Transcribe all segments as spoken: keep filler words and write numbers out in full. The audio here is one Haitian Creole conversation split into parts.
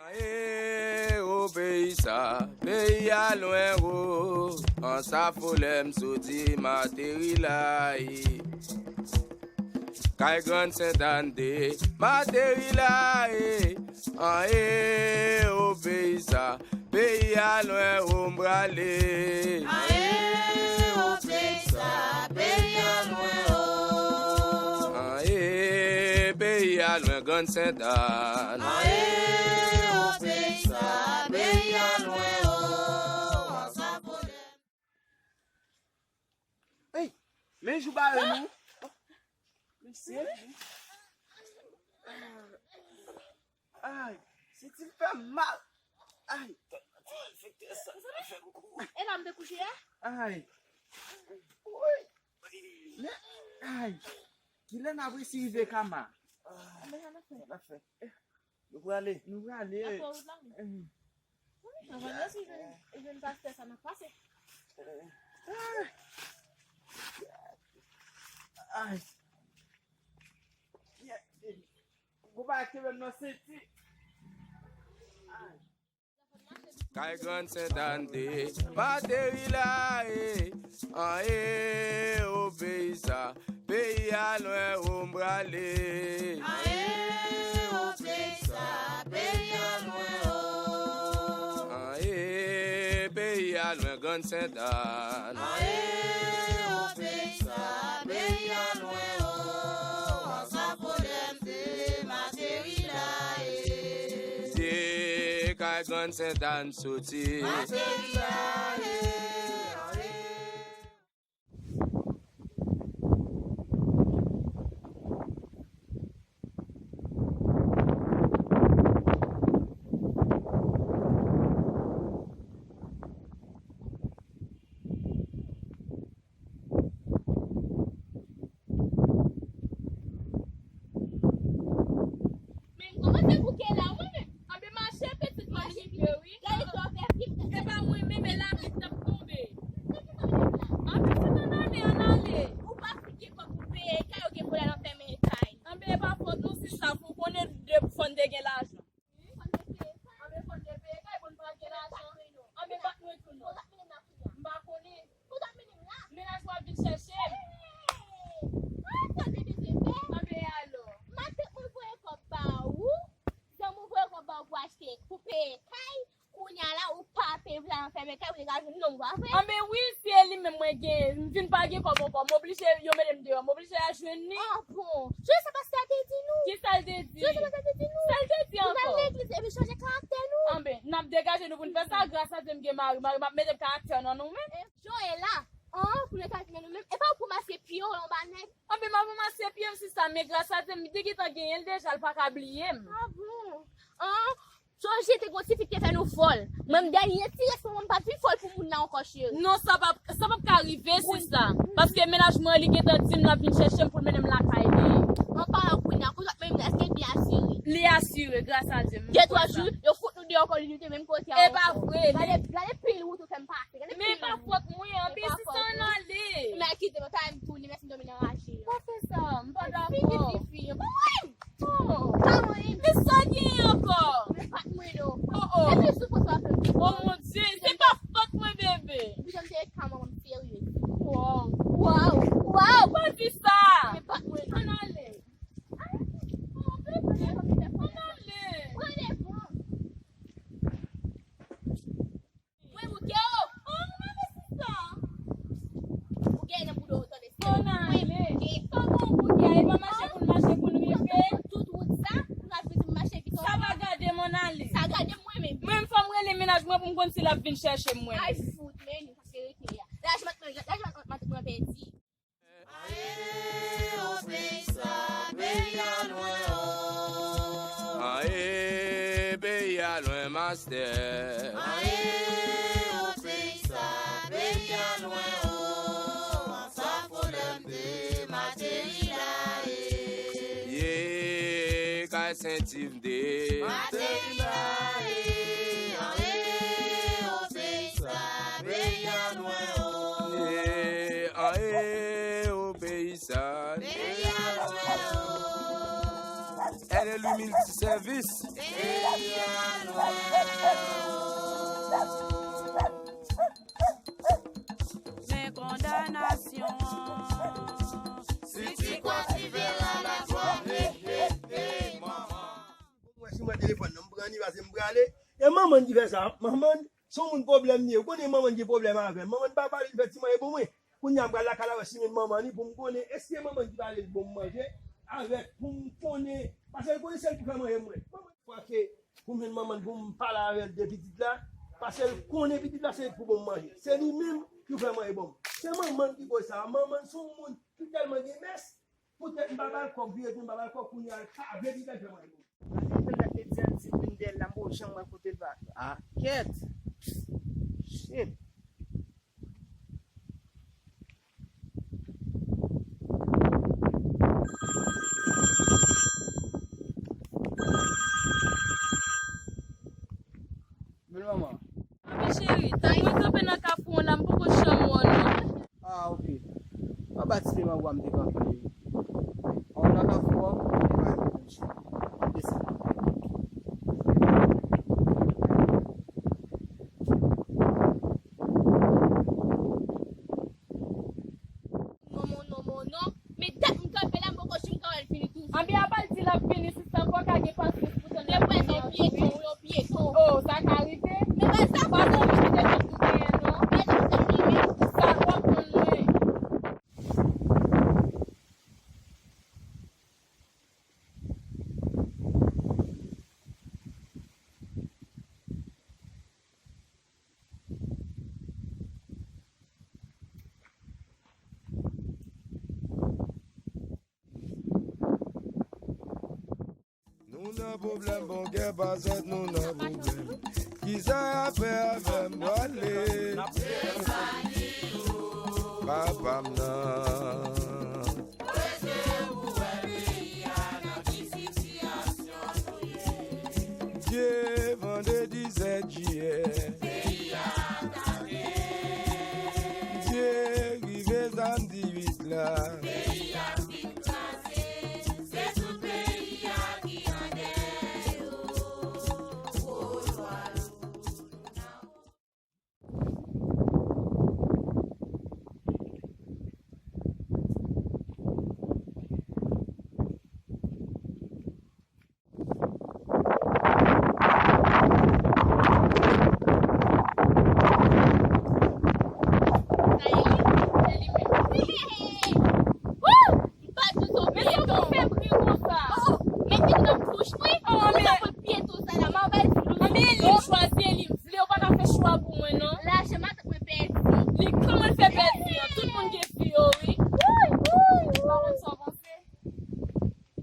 Anyen, o peyi sa, peyi a lwen wo, an sa folè m soti m ateri la e. Kay Grann Sentàn de, m ateri la e. Anyen, o peyi sa, peyi a lwen wo m prale. Anyen, o peyi sa, peyi a lwen wo. Anyen, peyi a lwen Grann Sentàn. Anyen, o peyi sa, peyi a lwen wo. An sa folè m. Ey, men jou bare nou. Men seri. Ay, senti m fè m mal. Ay, tèt malfektè sa, malfè kou. E la m te kouche a? Ay. Woy. Men, ay. Kilè n ap resi rive Kama? Men sa n ap fè? N ap fè. Nou prale. Nou prale. N ap fè wout la, wi. Anvan nou si jwenn, jwenn pastè sa n ap pase. Ay. Gwo bagay kenbe m nan senti. Ay. Kay Grann Sentàn de, m ateri la e. Anyen, o peyi sa, peyi a lwen wo m prale. Anyen, o peyi sa, peyi a lwen wo. Anyen, peyi a lwen Grann Sentàn. Anyen, o peyi sa, peyi a lwen wo. An sa folè m te m ateri la e. Kay Grann Sentàn soti. Men m kòmanse bouke la, mwen menm. Anben mache, pitit mwen rive, wi. Gade sa w fè, pitit. E pa mwen menm, e lapli k t ap tonbe. Anben se ann ale, ann ale. Ou pa fin gen kòb pou peye kay, ou gen volè nan fèmen kay. Anben e pa fòt nou, sista, pou konnen de fò n te gen lajan. Anben fò n te peye kay pou n pa gen lajan. Anben bat mwen tou non. M pa konnen. Mennaj mwen ap vin chèche m. Anben alò. Matant mwen voye kòb ba ou. Zanmi w voye kòb ba ou pou achte, pou peye kay. Kounye a la, ou pa peye pou sa nan fèmen kay, ou te ka jwenn nonm ou, pa vre? Anben wi, si e li menm mwen gen, m vin pa gen kòb ankò, m oblije yo mete m deyò, m oblije al jwenn li. Ah bon? Jodi sa pastè a te di nou. Kisa l te di? Jodi sa pastè a te di nou. Sa l te di ankò? Nou al legliz epi chanje karaktè nou. Anben, n ap degaje nou pou n fè sa, gras a Dye m gen mari, mari m ap mete karaktè nan nou men. Joela, an, pou nou ta di men nou menm, e pa ou pou maske pye w anba nèg? Anben m ap maske pye m sista, men gras a Dye m te gentan genyen l deja, l pa ka bliye m. Ah bon? An, Sonje te gon ti fi ki te fè nou fòl. Mwen m dènye ti rès mwen, mwen m pa t vin fòl pou moun nan ankò cheri. Non, sa p ap, sa p ap ka rive sista. Paske mennaj mwen li gentan di m l ap vin chèche m pou l mennen m lakay li. An palan kounye a, kote w ap mennen m nan, èske l byen asire? Li asire, gras a Dye. Gen twa jou, yo fout nou deyò ankò, li nou te menm kote a ankò. E pa vre. Gade, gade pil wout ou fè m pase. Gade pil. Men e pa fòt mwen, anpil sista ann ale. Men kite mwen, kay m tounen, mèsi m dòmi nan raje. Pa fè sa, m pa dakò. Figi tifi yo. Oh! Men sa gen ankò? Men bat mwen non. Oh, oh. Epi sou foto a fè. Oh mon Dieu, se pa fòt mwen bebe. Epi jan m te ret ka manman m serye. Wow. Wow. Wow. Pa di sa. Men bat mwen non. Ann ale. Oh bebe. Ann ale. Pran devan. Mwen bouke w. Oh, mwen sista. Ou gen nan bouda w tande se. Mwen bouke. Kòman w bouke a? E pa mache pou n mache pou n rive. Tout wout sa, pou n al vin mache vit. Sa va gade m ann ale. Sa gade mwen menm. Mwen menm fò m rele mennaj mwen pou m konn si l ap vin chèche m mwen. Ay fout, men nou paske rete a. Laj mat mwen, laj mat mwen pèdi. Aye, o peyi sa, peyi a lwen o. Aye, peyi a lwen mastè. Aye, o peyi sa, peyi a lwen o. An sa folè m te m ateri la e. Ye, kay Senti m te m ateri la e. Aye, o peyi sa, peyi a lwen o. Ye, aye, o peyi sa. Peyi a lwen o. L L U Miltisèvis. Peyi a lwen o. Men kondanasyon an. Si ti kwa ti vè la la twa, he, he, he, manman. Mwen si mwen telefòn nan, m pran li, pase m prale. E manman ki fè sa, manman, se yon moun pwoblèm li ye. Ou konnen manman gen pwoblèm avè m. Manman pa pale, li fè ti manje pou mwen. Kounye a m pral lakay la wè si men manman li pou m konnen èske manman ki pale l bon manje avèk pou m konnen, paske l konnen se l pou fè manje mwen. Manman fwa ke pou m jwenn manman pou m pale avè l de pitit la, paske l konnen pitit la se li pou bon manje. Se li menm ki fè manje bon. Se manman ki koz sa. Manman se yon moun ki tèlman gen mès, poutèt m pa ba l kòb, vire tou m pa ba l kòb, kounye a l pa vle di l fè manje bon. Gade jan l ap di l di vin dèyè l la, m poko janm wè kote l pa. Ah, kèt! Shit! Bèl manman. Papi cheri, tank mwen kanpe nan kafou an la, m poko janm wè w non. Ah, ok. Pa ba ti pye mangwa m te kanpe. An nan kafou an, e pa yon pwoblèm cheri. M ap desann. Non, non, non, non, non. Men dat m kanpe la, m poko janm ka wè l vini toujou. Anben, apa l di l ap vini, sista, fò ka gen pasyans pou tann l ap vini an tou wi. Yon pyeton, yon pyeton. Oh, sa ka rive? Men pa sa, pa sa, m kite l ap genyen non. Sa w ap konn mwen. Nou nan pwoblèm, bon kè pa sòt, nou nan pwoblèm. Kisa y ap fè avè m, pwale? Papa m nan. Dye, vandredi sèt jiyè. Dye, rive samdi uit la. M pa di w se yon pyeton. Men se pou fè bri konsa. Oh, mete nan bouch mwen. Oh, men. Ou ta pran pyeton sa la, m a bay dlo. Anben, li chwazi, li vle, ou pa ka fè chwa pou mwen, non. Lajan matant mwen pèdi. Li kòman l fè pèdi an? Tout moun gen fi yo, wi. Wouy, wouy, wouy. Pa konn sa w panse.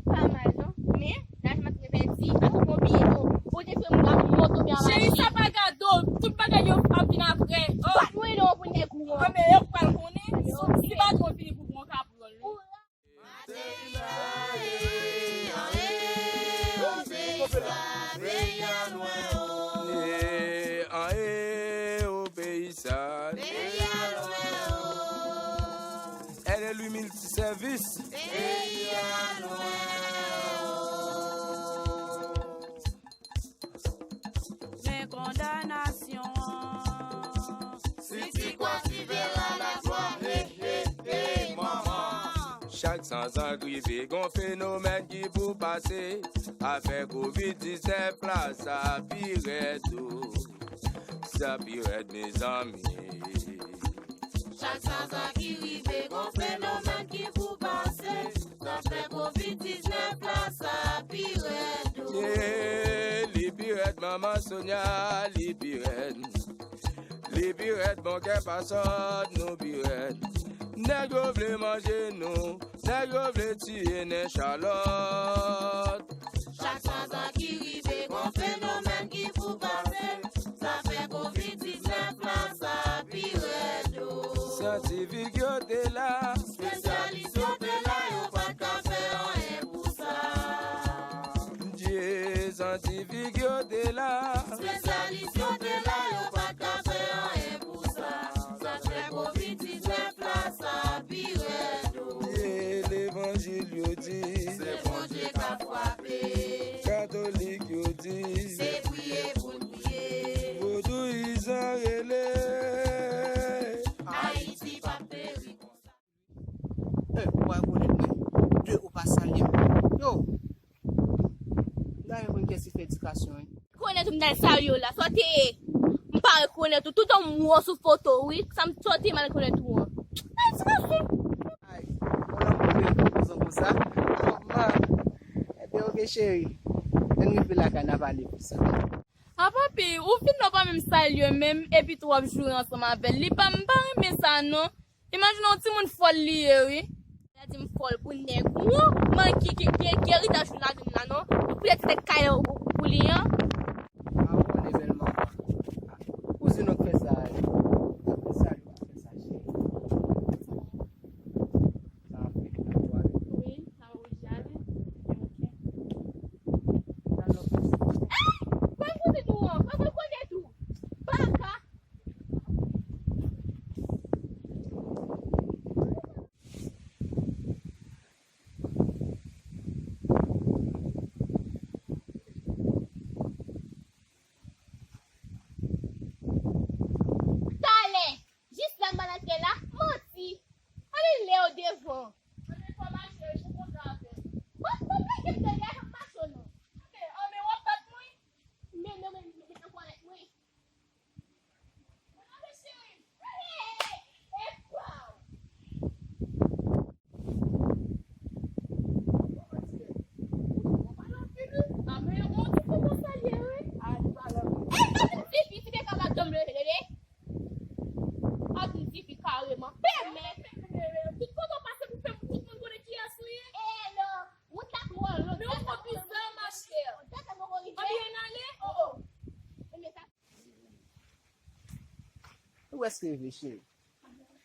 Pa mal, non. Men, lajan matant mwen pèdi. Akoz mwen obliye, oh. Ou te fè m gade moto byen. Cheri, sa pa gade w. Tout bagay yo ap vin apre. Oh. Bat mwen non pou nèg ou an. Anben, yo pral konnen. Si patwon vini pou pran kapwòl. Maten la, e, an, e, o peyi sa, peyi a lwen o. E, an, e, o peyi sa, peyi a lwen o. L L U Miltisèvis. Peyi a lwen o. Men kondanasyon an. Si ti kwa ti vè la la twa, he, he, he, manman. Chak san zan k rive, gon fenomèn ki pou pase. Afè kovid diznèf la, sa pi rèd, o. Sa pi rèd, mezanmi. Chak san zan ki rive, gon fenomèn ki pou pase. Zafè kovid diznèf la, sa pi rèd, o. Yeah, li pi rèd, manman Sonya, li pi rèd. Li pi rèd, bon kè pa sòt, nou pi rèd. Nèg yo vle manje nou, nèg yo vle tiye nen Chalòt. Chak san zan ki rive, gon fenomèn ki pou pase. Zafè kovid diznèf la, sa pi rèd, o. Syantifik yo te la. Espesyalis yo te la, yo pa t ka fè anyen pou sa. Dye, syantifik yo te la. Espesyalis yo te la, yo pa t ka fè anyen pou sa. Zafè kovid diznèf la, sa pi rèd, o. Dye, Levanjil yo di se Bondye k ap frape. Katolik yo di se priye pou n priye. Vodouyizan rele Ayiti p ap peri konsa. Eh, ou pa rekonèt mwen. De ou pa salye m. Yo. M ta renmen konn kiyès ki fè edikasyon, wi. Rekonèt ou, m t al salye w la. Sa w te ye? M pa rekonèt ou. Toutan m wè w sou foto, wi. Sa m, sa w te ye, m al rekonèt ou an. Ay, ti gason. Ay, on lòt moun de fè pozon konsa. Kòman? Ebyen, oke, cheri. Ann rive lakay, n a pale pou sa. A, papi, ou vin la, w pa menm salye menm, epi tou w ap joure ansanm avè l. Li pa, m pa renmen sa, non. Imajine yon timoun fòl li ye, wi. Li di m fòl pou nèg ou, man ki, ki, ki, ki eritaj ou ladan l la, non. Ou pile ti tèt kay la pou, pou li an. A, ou konnen bèl manman. Kouzin ou k fè sa, wi. Fè sa, li pa fè sa, cheri. Sa ap fè kado avèk ou. Wi, sa ou jale. Ok. Nan lòt. Ey! Ban kouzin ou an, pa rekonèt ou. Baka. Talè, jis la m antre la, manti. Ale lè w devan. Mwen fò mache, wi, pou kontre avè m. Mwen, mwen, mwen, gen m tande a, m mache w non. Anben, anben, w ap bat mwen? Men non, men, men, men, nan twalèt mwen. Ou prèske rive, cheri.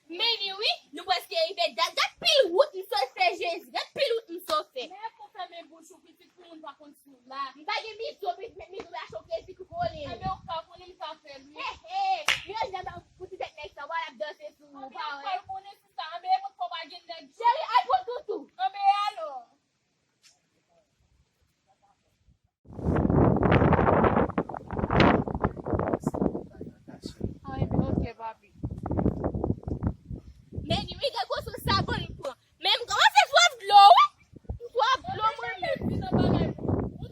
Men li wi, nou prèske rive. Dat, dat pil wout m sot fè, Jezi. Dat pil wout m sot fè. Men fò fèmen bouch ou, pitit, pou moun pa konn si w la. M pa gen mizo, pitit, men mizo la choke, pitit kole. Anben ou ka konnen m ka fè l wi. He, he, yo jan pou ti tèt nèg sa, w al ap danse sou ou, pa wè. Anben ou pral konnen sista, anben e potko pa gen nèg. Cheri, al pran toutou. Anben alò. Ah, epi, ok, papi. Men li, wi, gad gwo sou sa, bon, li pran. Men m kòmanse swaf dlo, wi. M swaf dlo, mwen menm. Mwen menm, m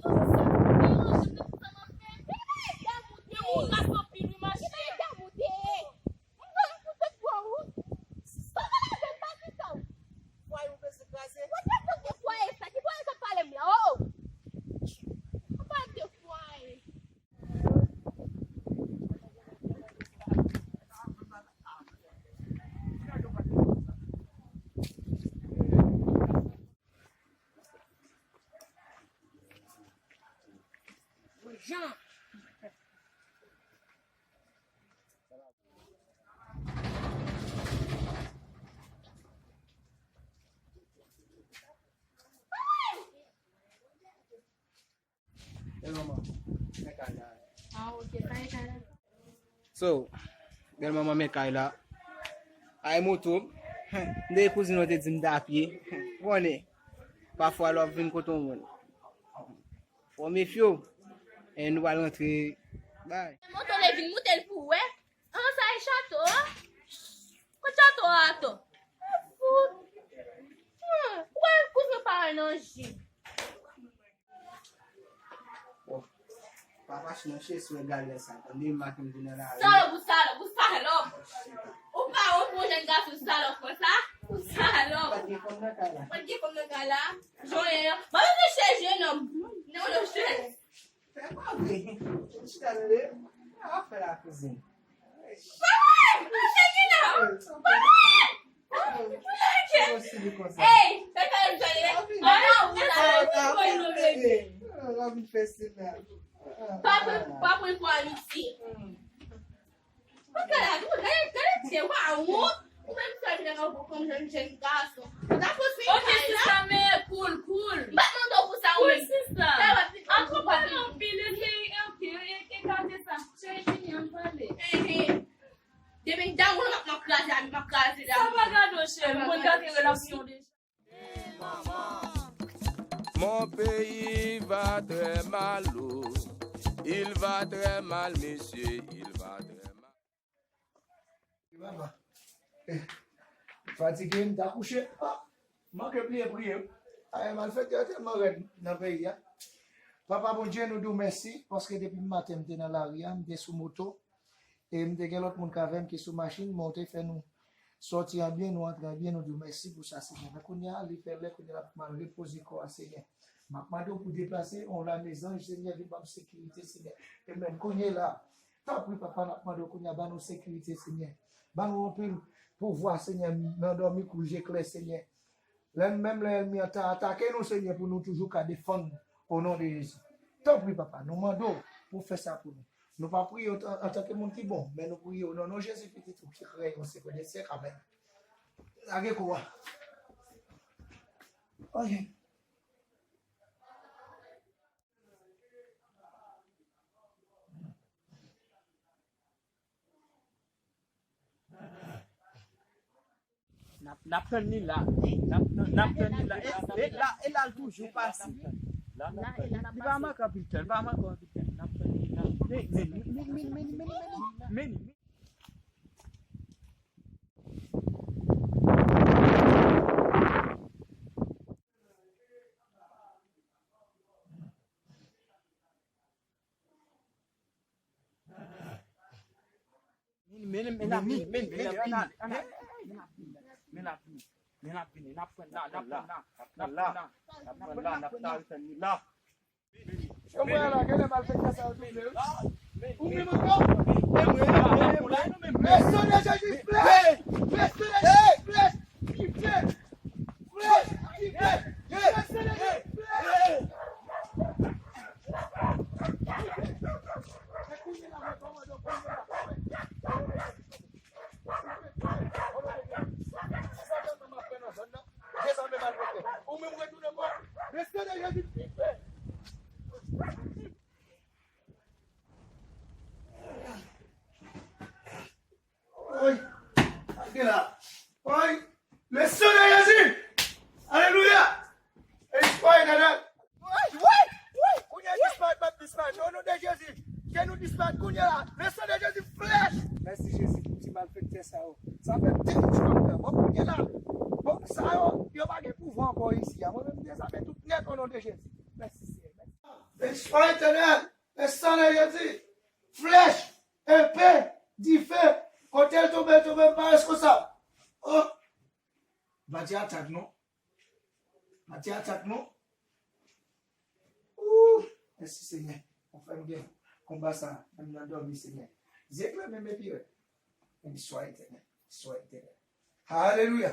pa sou pil, wi, mache. Mwen menm, m pou sot pran ou. Sa w pale avè m, pa kite w. Fwaye ou bezwen kraze? Mwen te pran de fwaye sa. Ki fwaye sa w pale m la? Oh, oh. Ou pale de fwaye. Jan. Bèl manman, men kay la. Ah, ok, sa e kay la. So, bèl manman men kay la. Ay moto. M te kouzin ou te di m ta pye. Ou konnen. Pafwa lè w ap vin kote yon moun, fò w mefye w. E nou pral rantre. Bay. Moto lè vin moute l pou wè. An, sa e chato a? Kot chato a atò? Fout. Hmm, ou wè kouzin pa al nan ji. Bon. Pa fache non, cheri, si w wè galè sa. Tande m ak m vin nan lari. Salòp, ou salòp, ou salòp. Ou pa wont pou yon jèn gason salòp konsa. Ou salòp. Pa t gen fanm nan kay la. Pa t gen fanm nan kay la. Jan w ye an. Mwen vin chèche jennonm. Non, non, chèche. Fè pa vre. Chita tande. Sa w ap fè la kouzin? Papa! Anjèlina! Papa! Ey, fè kare m tande. Ala ou la, ou konn nou bebe. Pa pran, pa pran pou amitye. Gade, gade, gade, se waw. Ou menm sa vin nan kòm jèn, jèn gason. Ou ta fò se kay la. Ok, sista, men cool, cool. M pa t mande w pou sa, ou menm. Cool, sista. An tou pa anpil, ok, ok, gade sa. Cheri, vini, ann pale. Demen dam ou la, m ap, m ap kraze, m ap kraze dam. Sa pa gade w, cheri, mwen gade relasyon deja. Mon pays va très mal, oh. Il va très mal, monsieur, il va très mal. Papa. Eh, fatige, m ta kouche. Ah, manke bliye priye. Ay, malfektè yo tèlman rèd nan peyi a. Papa Bondye, nou di w mèsi, paske depi maten m te nan lari a, m te sou moto, e m te gen lòt moun k avè m ki sou machin, men w te fè nou sòti an byen, nou antre an byen, nou di w mèsi pou sa, Senyè. Men kounye a, li fè lè, kounye a l ap mal repoze kò a, Senyè. M ap mande w pou deplase yon lame zanj, Senyè, vin ban m sekirite, Senyè. E menm kounye la, tanpri, Papa, n ap mande w kounye a, ban nou sekirite, Senyè. Ban nou anpil pouvwa, Senyè, nan dòmi kou je klè, Senyè. Lè, menm lè ènmi an ta atake nou, Senyè, pou nou toujou ka defann nou, o non de Jezi. Tanpri, Papa, nou mande w pou w fè sa pou nou. Nou pa priye w an, antanke moun ki bon, men nou priye w nan non Jezi, Pitit ou ki rèy o syèk dè syèk. Amèn. Lage kou a. Oye. N ap, n ap tann li la. N ap, n ap tann li la. E, e la, e la l toujou pase. Li pa manke anpil tan, li pa manke anpil tan. N ap tann li la. Men, men, men. Men, men, men, men, men, men, men, men, men, n ap vini, n ap pran la, n ap pran la, n ap pran la, n ap pran la, n ap pran la, n ap pran la. Yo mwen la, gen lè malfektè sa yo touble, wi. Ou menm ankò? E mwen, e mwen, e mwen. Le sang de Jésus, flèch! Le sang de Jésus, flèch! Ki flèch! Flèch! Ki flèch! Le sang de Jésus, flèch! Ou menm retounen bò. Respè de Jezi Kris. Oy. Gade la. Oy. Le sang de Jésus. Alelouya. Espwa etanèl. Woy, woy, woy. Kounye a disparèt, m ap disparèt. O non de Jezi. Ke nou disparèt kounye a la. Le sang de Jésus, flèch. Mèsi Jezi pou ti malfektè sa yo. Sa fè de jou m ap pè. Bon, kounye a la. Bon, sa yo, yo pa gen pouvwa ankò isi a. Mwen menm, m dezame tout nèt o non de Jezi. Mèsi Senyè. Mèsi. Espwa etanèl. Le sang de Jésus. Flèch, epe, dife. Kote l tonbe, l tonbe, m pa reskonsab. Oh. Bati atak non. Bati atak non. Ooh, mèsi Senyè. Ou fè m gen konba sa, menm nan dòmi, Senyè. Zye klè menm epi wè. Espwa etanèl. Espwa etanèl. Alelouya.